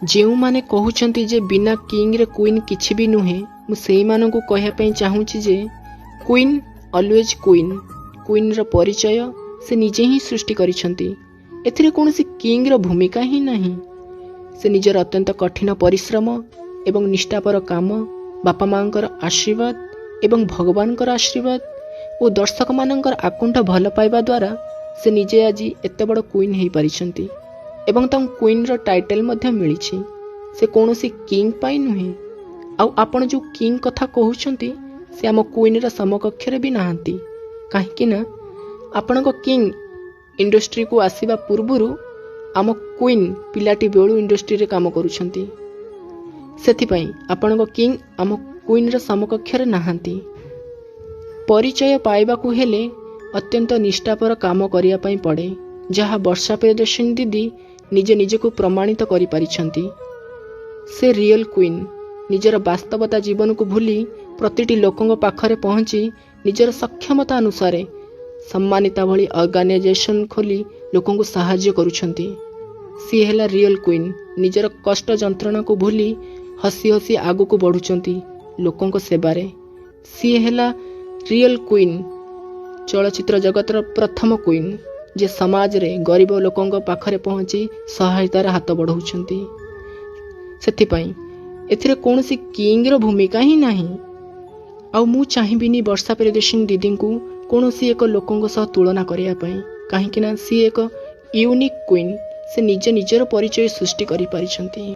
ଯେଉଁମାନେ କହୁଛନ୍ତି ଯେ ବିନା କିଙ୍ଗରେ କୁଇନ୍ କିଛି ବି ନୁହେଁ, ମୁଁ ସେଇମାନଙ୍କୁ କହିବା ପାଇଁ ଚାହୁଁଛି ଯେ କୁଇନ୍ ଅଲୱେଜ୍ କୁଇନ୍। କୁଇନ୍ର ପରିଚୟ ସେ ନିଜେ ହିଁ ସୃଷ୍ଟି କରିଛନ୍ତି। ଏଥିରେ କୌଣସି କିଙ୍ଗର ଭୂମିକା ହିଁ ନାହିଁ। ସେ ନିଜର ଅତ୍ୟନ୍ତ କଠିନ ପରିଶ୍ରମ ଏବଂ ନିଷ୍ଠାପର କାମ, ବାପା ମାଆଙ୍କର ଆଶୀର୍ବାଦ ଏବଂ ଭଗବାନଙ୍କର ଆଶୀର୍ବାଦ ଓ ଦର୍ଶକମାନଙ୍କର ଆକୁଣ୍ଠ ଭଲ ପାଇବା ଦ୍ୱାରା ସେ ନିଜେ ଆଜି ଏତେ ବଡ଼ କୁଇନ୍ ହେଇପାରିଛନ୍ତି ଏବଂ ତାଙ୍କୁ କୁଇନ୍ର ଟାଇଟେଲ୍ ମଧ୍ୟ ମିଳିଛି। ସେ କୌଣସି କିଙ୍ଗ ପାଇଁ ନୁହେଁ। ଆଉ ଆପଣ ଯେଉଁ କିଙ୍ଗ କଥା କହୁଛନ୍ତି, ସେ ଆମ କୁଇନ୍ର ସମକକ୍ଷରେ ବି ନାହାନ୍ତି, କାହିଁକି ନା ଆପଣଙ୍କ କିଙ୍ଗ ଇଣ୍ଡଷ୍ଟ୍ରିକୁ ଆସିବା ପୂର୍ବରୁ ଆମ କୁଇନ୍ ପିଲାଟି ବେଳୁ ଇଣ୍ଡଷ୍ଟ୍ରିରେ କାମ କରୁଛନ୍ତି। ସେଥିପାଇଁ ଆପଣଙ୍କ କିଙ୍ଗ ଆମ କୁଇନ୍ର ସମକକ୍ଷରେ ନାହାନ୍ତି। ପରିଚୟ ପାଇବାକୁ ହେଲେ ଅତ୍ୟନ୍ତ ନିଷ୍ଠାପର କାମ କରିବା ପାଇଁ ପଡ଼େ, ଯାହା ବର୍ଷା ପ୍ରିୟଦର୍ଶିନୀ ଦିଦି ନିଜେ ନିଜକୁ ପ୍ରମାଣିତ କରିପାରିଛନ୍ତି। ସେ ରିଅଲ୍ କୁଇନ୍। ନିଜର ବାସ୍ତବତା ଜୀବନକୁ ଭୁଲି ପ୍ରତିଟି ଲୋକଙ୍କ ପାଖରେ ପହଞ୍ଚି ନିଜର ସକ୍ଷମତା ଅନୁସାରେ ସମ୍ମାନିତା ଭଳି ଅର୍ଗାନାଇଜେସନ୍ ଖୋଲି ଲୋକଙ୍କୁ ସାହାଯ୍ୟ କରୁଛନ୍ତି। ସିଏ ହେଲା ରିଅଲ୍ କୁଇନ୍। ନିଜର କଷ୍ଟ ଯନ୍ତ୍ରଣାକୁ ଭୁଲି ହସି ହସି ଆଗକୁ ବଢ଼ୁଛନ୍ତି ଲୋକଙ୍କ ସେବାରେ। ସିଏ ହେଲା ରିଅଲ୍ କୁଇନ୍, ଚଳଚ୍ଚିତ୍ର ଜଗତର ପ୍ରଥମ କୁଇନ୍, ଯିଏ ସମାଜରେ ଗରିବ ଲୋକଙ୍କ ପାଖରେ ପହଞ୍ଚି ସହାୟତାର ହାତ ବଢ଼ାଉଛନ୍ତି। ସେଥିପାଇଁ ଏଥିରେ କୌଣସି କିଙ୍ଗର ଭୂମିକା ହିଁ ନାହିଁ। ଆଉ ମୁଁ ଚାହିଁବିନି ବର୍ଷା ପ୍ରିୟଦର୍ଶିନୀ ଦିଦିଙ୍କୁ କୌଣସି ଏକ ଲୋକଙ୍କ ସହ ତୁଳନା କରିବା ପାଇଁ, କାହିଁକି ନା ସିଏ ଏକ ୟୁନିକ୍ କୁଇନ୍। ସେ ନିଜ ନିଜର ପରିଚୟ ସୃଷ୍ଟି କରିପାରିଛନ୍ତି।